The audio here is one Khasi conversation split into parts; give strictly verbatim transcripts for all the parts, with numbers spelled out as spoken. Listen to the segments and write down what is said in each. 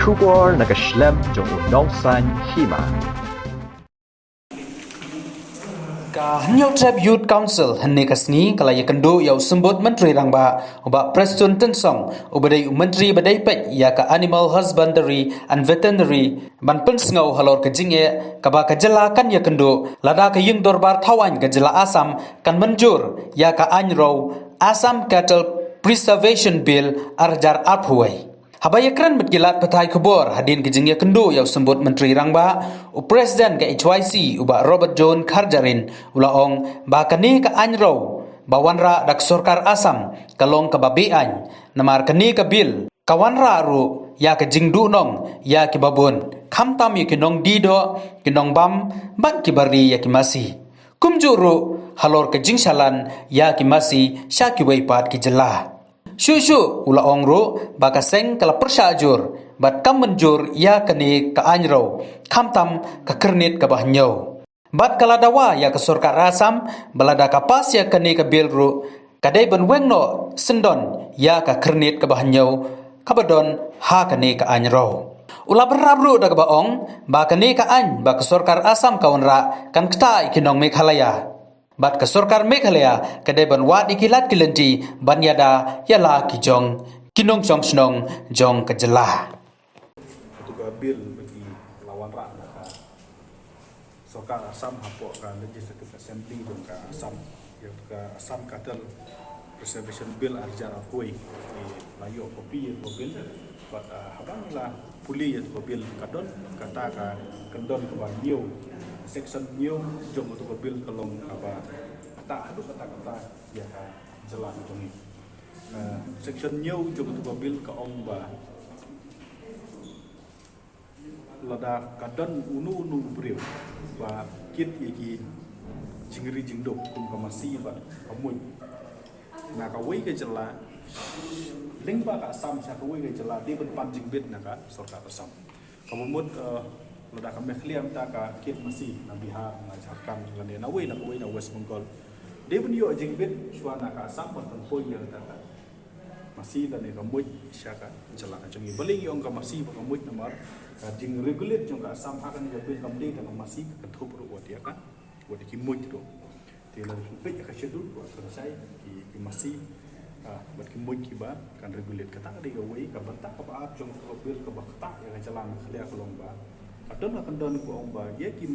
Khubor na ka shlem jong u nongsan hima. Ka Hynñiewtrep Youth Council hynne ka sngi ka la ïakynduh ïa u Symbud Myntri Rangbah, u Bah Prestone Tynsong, uba dei u Myntri ba dei peit ïa ka Animal Husbandry and Veterinary, ban pynsngew halor ka jingeh kaba ka jylla kan ïakynduh lada ka Ïing Dorbar Thawaiñ ka jylla Assam kan mynjur ïa ka aiñ rew, Assam Cattle Preservation Bill ar hajar arphew wei. Haba ïakren bad ki lad pathai khubor hadien ka jingïakynduh ïa u Symbud Myntri Rangbah, u President ka H Y C, u Bah Robert John Kharjahrin, u la ong ba kane ka aiñ rew ba wanrah da ka sorkar Assam ka long kaba beaiñ, namar kane ka bill ka wanrah ruh ïa ka jingduhnong ïa kiba bun, khamtam ïa ki nongdie doh, ki nongbam bad kiba ri ïa ki masi. Kumjuh ruh halor ka jingshalan ïa ki masi sha kiwei pat ki jylla. Shuh shuh u la ong ruh ba ka seng ka la pyrshah jur bad kam mynjur ïa kane ka aiñ rew, khamtam ka kyrnit kaba hynñiew. Bad ka la dawa ïa ka sorkar Assam ba lada ka pass ïa kane ka bill ruh, ka dei ban weng noh syndon ïa ka kyrnit kaba hynñiew kaba don ha kane ka aiñ rew. U la bynrap ruh da kaba ong ba kane ka aiñ ba ka sorkar Assam ka wanrah kan ktah ïa ki nong Meghalaya. Bad ka sorkar Meghalaya ka dei ban wad ïa ki lad ki lynti ban ïada ïa la ki jong ki nongshong shnong jong ka jylla. Katu ka bill ba ki la wanrah na ka sorkar Assam hapoh ka Legislative Assembly jong ka Assam, ïa ka Assam Cattle Preservation Bill ar hajar arphew wei. Ki la ïoh copy ïa ka bill. Bad, ah, haba ngi la pule ïa ka bill, ka don kata ka kyndon kaba hynñiew, section hynñiew jong katu ka bill ka long kaba ktah haduh katta katta ïa ka jylla ka jong ngi. Ah, section hynñiew jong katu ka bill ka ong ba lada ka don uno uno u briew ba kit ïa ki jingri jingduk kum ka masi bad ka muid na kawei ka jylla lyngba ka Assam sha kawei ka jylla, dei ban pan jingbit na ka sorkar Assam. Kaba mut, eh, lada ka Meghalaya mynta ka kit masi na Bihar, na Jharkhand, lane na wei na kawei, na West Bengal, dei ban ïoh jingbit shuwa na ka Assam ban pynpoi ïa kata ka masi lane ka muid sha ka jylla ka jong ngi. Balei ngi ong ka masi bad ka muid? Namar ka jingregulate jong ka Assam ha kane ka bill kam dei tang ka masi, ka kynthup ruh wat ïa ka, wat ïa ki muid ruh. Te lada phi peit ïa ka schedule ruh ka shai ki, ki masi, ah, bad ki muid kiba kan regulate. Kata ka dei kawei. Ka bynta kaba ar jong ka bill kaba ktah ïa ka jylla Meghalaya ka long ba ka don ka kyndon ka ong ba ïa ki,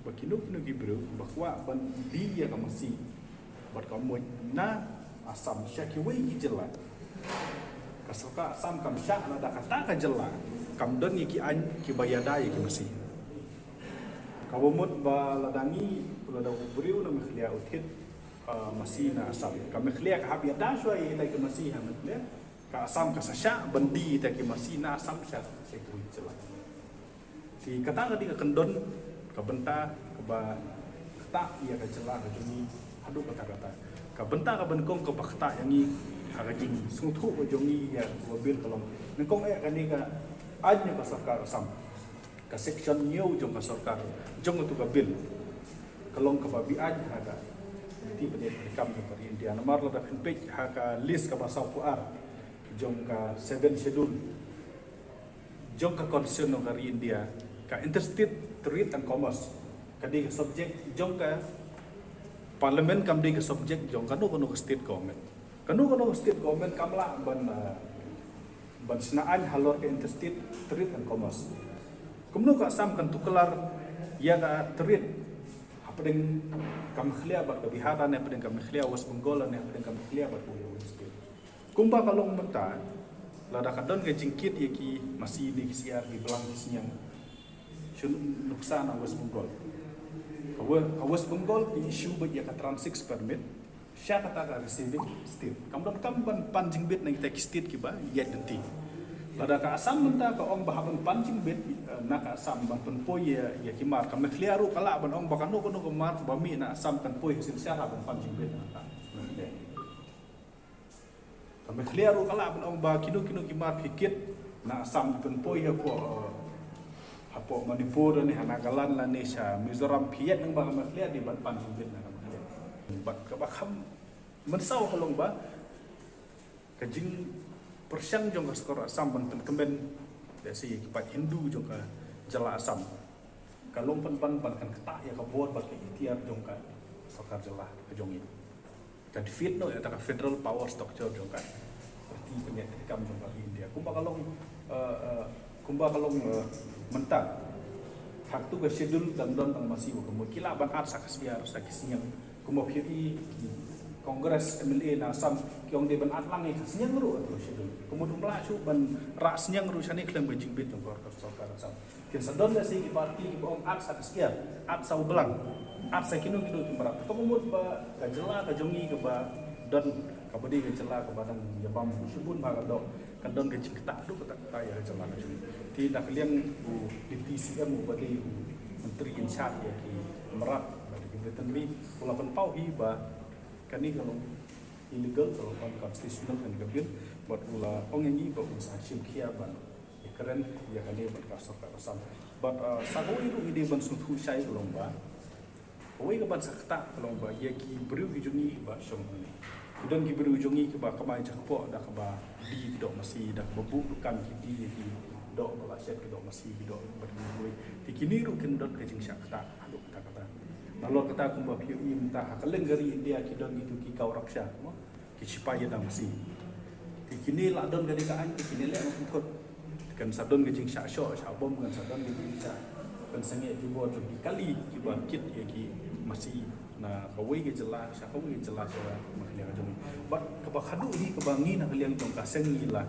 ba kino kino ki briew ba kwah ban die ïa ka masi bad ka muid na Assam sha kiwei ki jylla, ka sorkar Assam kam shah lada kata ka jylla kam don ïa ki aiñ kiba ïada ïa ki masi. Kaba mut ba lada ngi, lada u briew na Meghalaya u thied, uh, masi na Assam, ka Meghalaya ka hap ïada shuwa ïa kita ki masi ha Meghalaya, ka Assam ka sa shah ban die ïa kita ki masi na Assam sha, sha kiwei ki jylla. Te kata ka dei ka kyndon, ka bynta kaba ktah ïa ka jylla ka jong ngi haduh katta katta. Ka bynta kaba nyngkong kaba ktah ïa ngi ha ka jingsngewthuh ka jong ngi ïa ka bill ka long, nyngkong eh kane ka aiñ ka sorkar Assam, ka section hynñiew jong ka sorkar, jong katu ka bill, ka long kaba beaiñ ha ka lynti bynta treikam jong ka ri India. Namar lada phin peit ha ka list kaba sawphew ar jong ka seven schedule jong ka constitution jong ka ri India, ka interstate trade and commerce ka dei ka subject jong ka parliament, kam dei ka subject jong kano kano ka state government. Kano kano ka state government kam lah ban, uh, ban shna aiñ halor ka interstate trade and commerce. Kumno ka Assam kan tuklar ïa ka trade hapdeng ka Meghalaya bad ka Bihar, ne hapdeng ka Meghalaya West Bengal, ne hapdeng ka Meghalaya bad kawei state? Kumba ka long mynta, lada ka don ka jingkit ïa ki masi ne ki syiar, ki blang ki sniang, shu nuksa na West Bengal. Ka We-, ka West Bengal ki issue beit ïa ka transit permit sha kata ka receiving state. Kam don kam ban pan jingbit na kita ki state kiba ïaid lynti. Lada ka Assam mynta ka ong ba hap ban pan jingbit, eh, na ka Assam ban pynpoi ïa, ïa ki mar, ka Meghalaya ruh ka lah ban ong ba kano kano ka mar ba mih na Assam kan poi ha synshar, hap ban pan jingbit na ka Meghalaya. Ka Meghalaya ruh ka lah ban ong ba kino kino ki mar phi kit na Assam pynpoi hapoh, eh, hapoh Manipur lane ha Nagaland lane sha Mizoram, phi ïaid lyngba ka Meghalaya, dei ban pan jingbit na ka Meghalaya. Bad kaba kham mynsaw ka long ba ka jingpyrshang jong ka sorkar Assam ban pynkmen Let's say ki paid Hindu jong ka jylla Assam. Ka long pynban ban kan ktah ïa ka bor bad ka iktiar jong ka sorkar jylla ka jong ngi. Ka defeat noh ïa kata ka federal power structure jong ka party pynïaid treikam jong ka India. Kumba ka long, eh, eh, kumba ka long, eh, mynta. Ha katu ka schedule kan don tang masi wa ka mut ki lah ban add sa ka syiar, sa ki sniang. Kumba phi ïohi ki Congress M L A na Assam ki ong dei ban add lang ïa ka sniang ruh ha katu ka schedule. Ka mut ym lah shuh ban rah sniang ruh shane khlem ka jingbit jong ka sorkar Assam. Kin sa don lehse ki party kiba ong add sa ka syiar, add sa u blang, add sa kino kino ki mrad. Ka mut ba ka jylla ka jong ngi kaba don kaba dei ka jylla kaba dang ïa bam shibun bha ka doh, kan don ka jingktah haduh katta katta ïa ka jylla ka jong ngi. Te na ka liang u Deputy C M uba dei u Myntri in charge ïa ki mrad bad ki veterinary u la pynpaw hi ba kane ka long illegal, ka long unconstitutional kane ka bill, bad u la ong ïa ngi ba un sa shim khia ban ïakren ïa kane bad ka sorkar Assam. Bad, uh, sa kawei ruh ngi dei ban sngewthuh shai ka long ba kawei ka ban sa ktah ka long ba ïa ki briew ki jong ngi ba shong hangne. Ki don ki briew jong ngi kiba kamai jakpoh da kaba die ki doh masi, da kaba buh dukan ki die ki doh ba la shet ki doh masi, ki doh ba die. Te kine ruh kin don ka jingshah ktah haduh katta katta. Nalor kata kumba phi ïohi mynta ha kylleng ka ri India ki don kitu ki gau raksha, mo? Ki shipai ïada masi. Te kine la don kane ka aiñ te kine leh ban pynthut. Kan sa don ka jingshah shoh shah bom, kan sa don ka jingshah pynsangeh jubor jong ki kali kiba kit ïa ki masi na kawei ka jylla sha kawei ka jylla sha Meghalaya ka jong ngi. Bad kaba khadduh hi kaba ngi na ka liang jong ka seng ngi la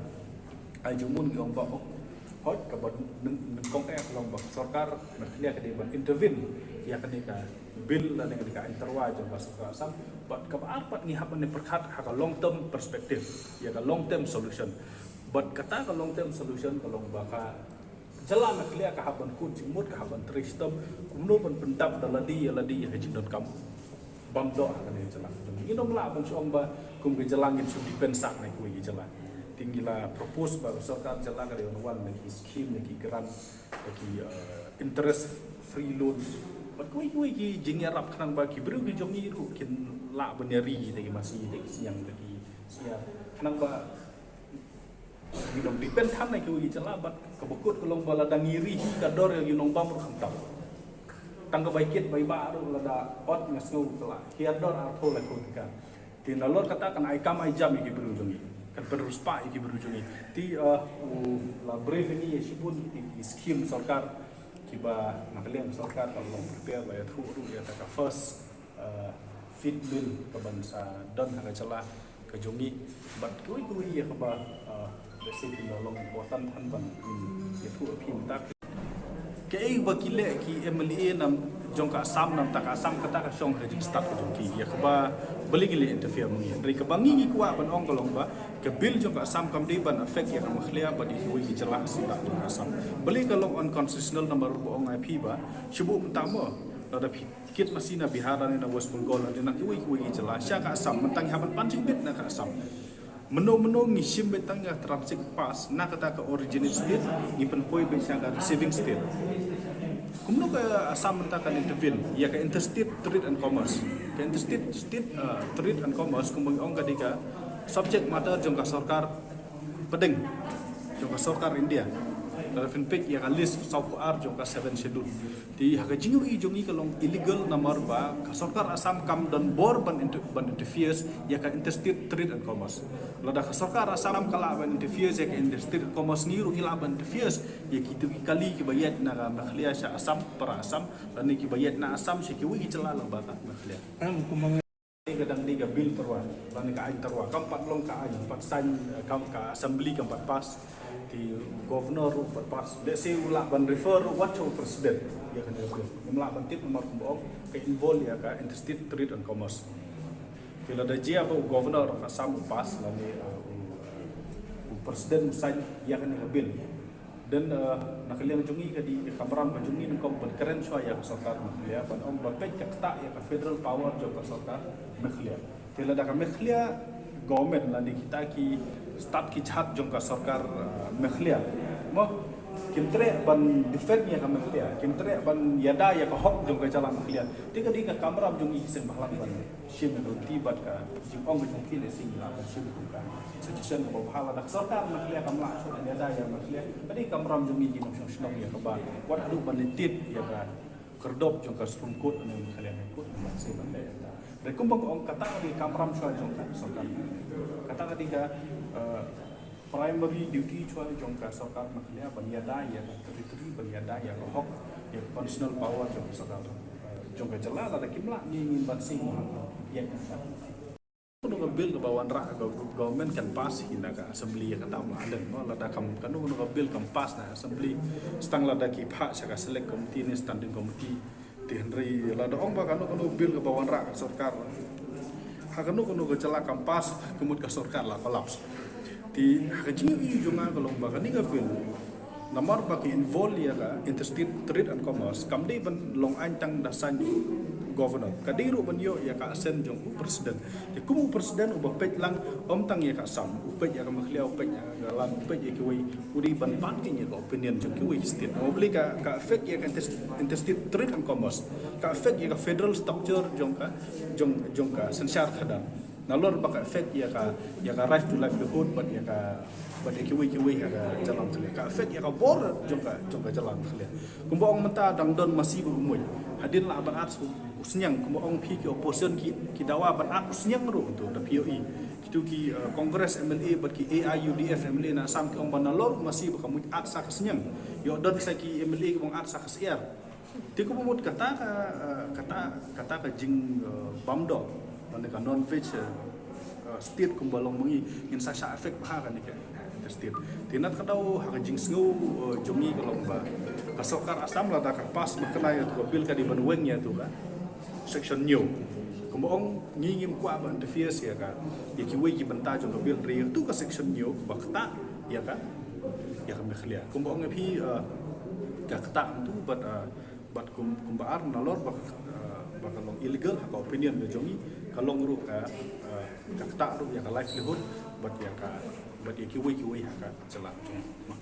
ai jingmut ngi ong ba, oh, hooid kaba nyng-, nyngkong eh ka long ba ka sorkar Meghalaya ka dei ban intervene ïa kane ka bill lane kane ka aiñ tyrwa jong ka sorkar Assam. Bad kaba ar pat ngi hap ban pyrkhat ha ka long term perspective, ïa ka long term solution. Bad kata ka long term solution ka long ba ka jylla Meghalaya ka hap ban kut jingmut, ka hap ban trei shitom kumno ban pyndap da lade ïa lade ïa ka jingdonkam bam doh ha kane ka jylla. Ngin ym lah ban shu ong ba kum ka jylla ngin shu depend sah na kiwei ki jylla. Te ngi la propose ba ka sorkar jylla ka dei ban wan na ki scheme, na ki grant, na ki, eh, interest free loan. Bad kiwei kiwei ki jingïarap khnang ba ki briew ki jong ngi ruh kin lah ban ïa ri da ki masi, da ki sniang, da ki syiar. Khnang ba ngin ym depend than na kiwei ki jylla bad kaba kut ka long ba lada ngi ri hi ka dor ïa ki nongbam ruh khamtam. Tang ka bai kit bai bah ruh lada ot nga sngew ka la hiar dor arphew laiphew tyngka. Te nalor kata kan ai kam ai jam ïa ki briew jong ngi. Kan pynriewspah ïa ki briew jong ngi. Te, uh, u la brief ïa ngi ïa shibun ki, ki scheme sorkar kiba na ka liang sorkar ka long prepare ba ïathuh ruh ïa kata ka first, uh, feed mill ka ban sa don ha ka jylla ka jong ngi. Bad kiwei kiwei ïa kaba, uh, basic ïa long important than ban, hmm, ïathuh ïa phi mynta. Kaei ba ki leh ki M L A na jong ka Assam, na bynta ka Assam, kata ka shong ha ka jingstad ka jong ki. Ïa kaba balei ngi leh interfere ma ngi. Hynrei kaba ngi ngi kwah ban ong ka long ba ka bill jong ka Assam kam dei ban affect ïa ka Meghalaya bad ïa kiwei ki jylla ha seng jong ka Assam. Balei ka long unconstitutional, namar ba ong ai phi ba shu buh mynta mo, lada phi kit masi na Bihar lane na West Bengal lane na kiwei kiwei ki jylla sha ka Assam, mynta ngi hap ban pan jingbit na ka Assam. Mynno mynno ngi shim beit tang ïa ka transit pass na kata ka originate state, ngi pynpoi beit sha ka receiving state. Kumno ka Assam mynta kan intervene ïa ka interstate trade and commerce? Ka interstate, state, uh, trade and commerce kumba ngi ong ka dei ka subject matter jong ka sorkar pdeng, jong ka sorkar India. Lada phin peit ïa ka list sawphew ar jong ka seven schedule. Te ha ka jingïohi jong ngi ka long illegal namar ba ka sorkar Assam kam don bor ban inter-, ban interferes ïa ka interstate trade and commerce. Lada ka sorkar Assam ka lah ban interferes ïa ka interstate commerce, ngi ruh ngi lah ban interferes ïa kitu ki kali kiba ïaid na ka Meghalaya sha Assam, para Assam, lane kiba ïaid na Assam sha kiwei ki jylla lyngba ka Meghalaya. Ka dang dei ka bill tyrwa lane ka aiñ tyrwa, kam pat long ka aiñ, pat sign, eh, kam ka assembly kam pat pass. Te u governor ruh pat pass. Lehse u lah ban refer ruh wat sha u president ïa kane ka bill. Ngim lah ban tip namar kumba ong ka involve ïa ka interstate trade and commerce. Te lada jia ba u governor of Assam u pass lane, eh, u, eh, u president u sign ïa kane ka bill. Then, uh, na ka liang jong ngi ka dei ka kamram ka jong ngi nyngkong ban kren shuwa ïa ka sorkar Meghalaya ban ong ba peit ka ktah ïa ka federal power jong ka sorkar Meghalaya. Te lada ka Meghalaya government lane kita ki stad ki jhat jong ka sorkar, uh, Meghalaya, mo, Kim treh ban defend ïa ka Meghalaya, kim treh ban ïada ïa ka hok jong ka jylla Meghalaya. Te ka dei ka kamram jong ngi shisien ba la ban shim ïa ka lynti bad ka jingong ka jong phi, lehse ngi lah ban shim kum ka suggestion kaba bha lada ka sorkar Meghalaya kam lah shuh ban ïada ïa Meghalaya. Ka dei ka kamram jong ngi, ngi nongshong shnong ïa kaba wat haduh ban lyntit ïa ka khyrdop jong ka Supreme Court ne Meghalaya High Court, ban shem ban leh ïa ka. Hynrei kumba nga ong, kata ka dei ka kamram shuwa jong ka sorkar. Kata ka dei ka, eh, primary duty shuwa jong ka sorkar Meghalaya ban ïada ïa ka territory, ban ïada ïa ka hok, ïa ka constitutional power jong ka sorkar, eh, jong ka jylla. Lada kim lah, ngi ngin ban shem ïa ka. Kano ka bill kaba wanrah ka government kan pass hi na ka assembly ïa ka tam la alen mo, lada kam, kano kano ka bill kam pass na assembly, stang lada ki phah sha ka select committee ne standing committee. Te hynrei lada ong ba kano kano bill kaba wanrah ka sorkar, ha kano kano ka jylla kam pass, ka mut ka sorkar la collapse. Te ha ka jingïohi jong nga ka long ba kane ka bill, namar ba ka involve ïa ka Interstate Trade and Commerce, kam dei ban long aiñ tang da sign u governor, ka dei ruh ban ïoh ïa ka assent jong u president. Te kum u president uba peit lang, ym tang ïa ka Assam, u peit ïa ka Meghalaya, u peit ïa ka Nagaland, u peit ïa kiwei, u dei ban pan ïa ka opinion jong kiwei ki state. Namar balei ka, ka affect ïa ka Inter-, Interstate Trade and Commerce, ka affect ïa ka federal structure jong ka, jong, jong ka synshar khadar. Nalor ba ka affect ïa ka, ïa ka right to livelihood bad ïa ka, bad ïa kiwei kiwei ha ka jylla Meghalaya. Ka affect ïa ka bor jong ka, jong ka jylla Meghalaya. Kumba ong mynta dang don masi ba u muid. Hadien lah ban at u, u sniang, kumba ong phi, ki opposition ki, ki dawa ban at u sniang ruh tu, da phi ïohi. Kitu ki, eh, Congress M L A bad ki A I U D F M L A na Assam ki ong ba nalor masi ba ka muid, at sa ka sniang. Ïoh don sa ki M L A kiba ong at sa ka syiar. Te kumba mut kata ka, eh, kata, kata ka jing, eh, bam doh, lane ka non veg, eh, eh, state kumba long ma ngi, ngin sa shah affect bha kane ka, eh, interstate. Te na kata ka daw ha ka jingsngew, eh, jong ngi ka long ba ka sorkar Assam lada ka pass ba kane ïa tu ka bill ka dei ban weng ïa tu ka section hynñiew. Kumba ong ngi ngim kwah ban interfere ïa ka, ïa kiwei ki bynta jong ka bill, hynrei ïa tu ka section hynñiew ba ktah ïa ka, ïa ka Meghalaya. Kumba ong ïa phi, eh, ka ktah tu bad, eh, bad kum, kumba ar nalor ba, eh, ba ka long illegal ha ka opinion ka jong ngi, ka long ruh ka, eh, ka ktah ruh ïa ka livelihood bad ïa ka, bad ïa kiwei kiwei ha ka jylla jong ngi.